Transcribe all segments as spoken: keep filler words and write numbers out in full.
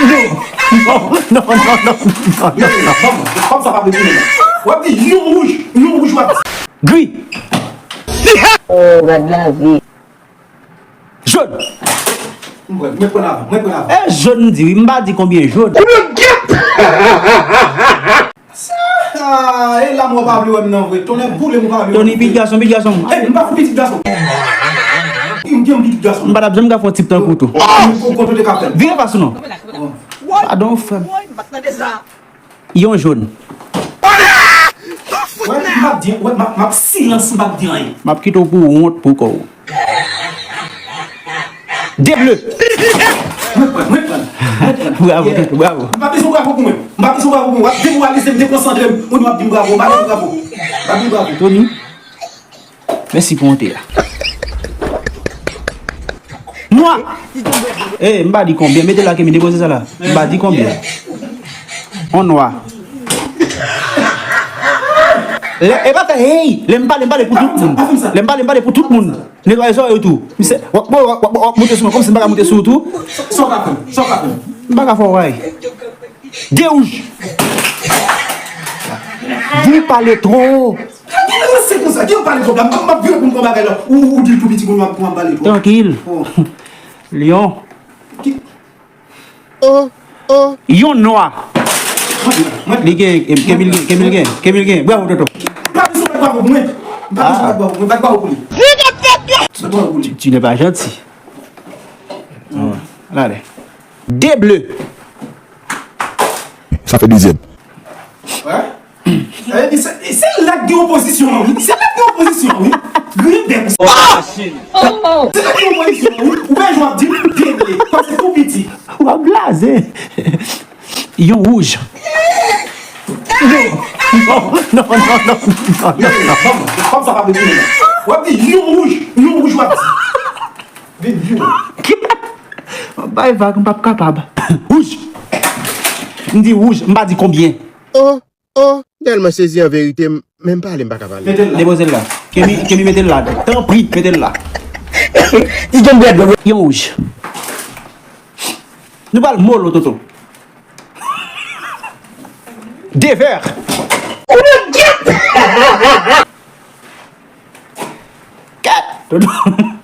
Non, non, non, non, non, non. Kòm sa pa retounen. W ap di yon wouj, yon wouj w ap di. Gri. Oh, gad lavi. Jòn. Mwen, mwen pran avan, mwen pran avan. E jòn m di wi, m pa di konbyen jòn. Kounye w gèt! Sa, e la mwen pa vle wè m nan vre. Tonnè boule m pa vle wè m. Tony, pitit gason, pitit gason. E, m pa fout pitit gason. M gen yon pitit gason. M pa t ap janm ka fè yon tip tankou tou. Ou konn kote k ap fè. Vire fas ou non. Padon, frè m. Yon jòn. Wè, m ap di, wè, m ap, m ap silans, m ap di anyen. M ap kite w pou wont pou kò w. De ble. Mwen pran, mwen pran, mwen pran. Bravo, Toto, bravo. M pa bezwen bravo pou mwen. M pa bezwen bravo pou mwen. W ap demoralize m, dekonsantre m. Ou nou ap di m bravo, m pa bezwen bravo. M pa bezwen bravo. Tony. Mèsi pou wonte a. Nwa! Eh, m pa di konbyen. Mete la, Kemi, depoze sa la. M pa di konbyen. On nwa. Lè, e pa fè hey! Lè m pale, m pale pou tout moun. Lè m pale, m pale pou tout moun. Netwaye zòrèy ou tou. Misye, w ap, w ap, w ap, w ap moute sou mwen kòmsi m pa ka moute sou ou tou. Sa w ka fè m? Sa w ka fè m? M pa ka fè w ray. De wouj. Vous parlez trop. Gade nan se konsa, gen yon pale twòp la, m ap vire pou m pran bagay la. Ou, ou di l tou piti kounye a pou m ap pale twòp. Trankil. Oh. Lyon. Ki- Oh, oh. Yon nwa. Mwen, mwen. Li gen, Kemil gen, Kemil gen, Kemil gen. Bravo, Toto. M pa bezwen bat bravo pou mwen. M pa bezwen bat bravo pou mwen, bat bravo pou li. Bat bravo pou li. Tu, tu n'es pas gentil. Allez. De ble. Sa fè dezyèm. Wè. Epi se, se lè k gen opozisyon an, wi. Se lè k gen opozisyon an, wi. Griyen bèk ou. Se lè k gen opozisyon an, wi. Ou wè jan w ap di m, deble. Kòm se tou piti. W ap blaze. Yon wouj. Non, non, non, non, non, non. Kòm sa pa bezwen. W ap di yon wouj, yon wouj w ap di. Vin yon. Bay vag, m p ap kapab. Wouj. M di wouj, m pa di konbyen. Oh, oh, m tèlman sezi an verite, m, menm pale, m pa ka pale. Mete l la. Depoze l la. Kemi, Kemi, mete l la. Tanpri, mete l la. Ti John Brad, bro. Yon wouj. Nou pral molo, Toto. De vè. Ou de gèt. Gèt. Toto.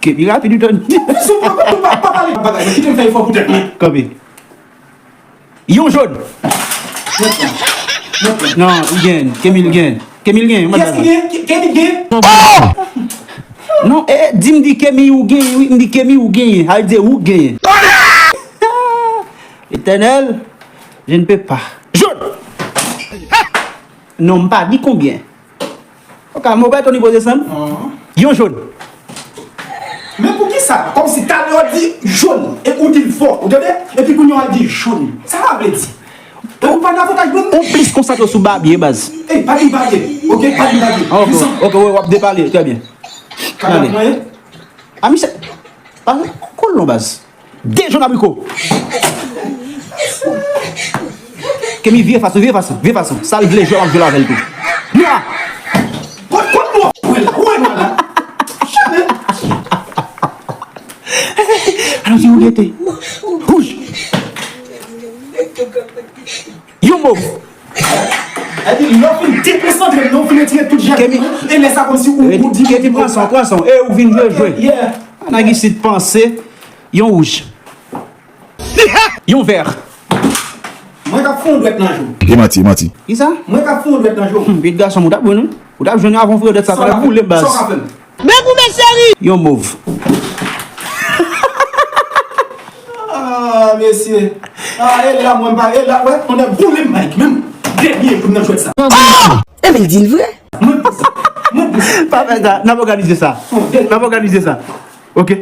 Kemi rapid, ou tann. Sou pa, pa, pa, pa pale bagay, kite m fè efò pou tèt mwen. Kanpe. Yon jòn. Non, li gen. Kemil gen. Kemil gen. Kiyès ki gen? Ke-, Kemil gen? Non, e, di m di Kemi ou genyen, wi. M di Kemi ou genyen. Sa vle di ou genyen. Etènèl, je ne peux pas. Jòn. Non, m pa di konbyen. Ou kalme w, Tony, poze sanm. Yon jòn. Men poukisa, kòmsi talè w di jòn, e ou di l fò, ou tande? Epi kounye a w al di jòn. Sa sa vle di? Ou pa nan avantaj menm? Ou plis konsantre w sou babye, baz. Ey, pa di babye, oke? Pa di babye. Ah, ok, ok, wi, w ap depale, trè byen. Gade. A, misye, pa kolon, baz. De jòn abriko. Kemi vire fas ou, vire fas ou, vire fas ou. Sa l vle jwe, w ap jwe avè l tou. Nwa! Kot, kot nwa? Ou wè la, ou wè nwa la? Janm. Alon di ou gete. Wouj. Yon mov. Epi lè w fin dekonsantre m, lè w fin retire tout jèt mwen, e lè sa kòmsi ou, ou di Kemi pran san, pran san. E ou vin jwe, jwe. Yeah. Nèg isit panse. Yon wouj. Yon vè. Mwen k ap fè yon dwèt nan je w. E manti, e manti. Kisa? Mwen k ap fè yon dwèt nan je w. Hmm, pitit gason m, ou t ap jwenn, wi. Ou t ap jwenn avan w fè dwèt sa, sa t ap boule m, baz. Sa w ka fè m? Men pou men cheri! Yon mov. Ah, mesye. Ah, e la, mwen pa, e la, wè, on a boule m, Mike, menm dènye pou m nan jwèt sa. Ah! Epi l di l vre. Mwen pou sa. Mwen pou sa. Pa fè sa, n ap òganize sa. N ap òganize sa. Oke.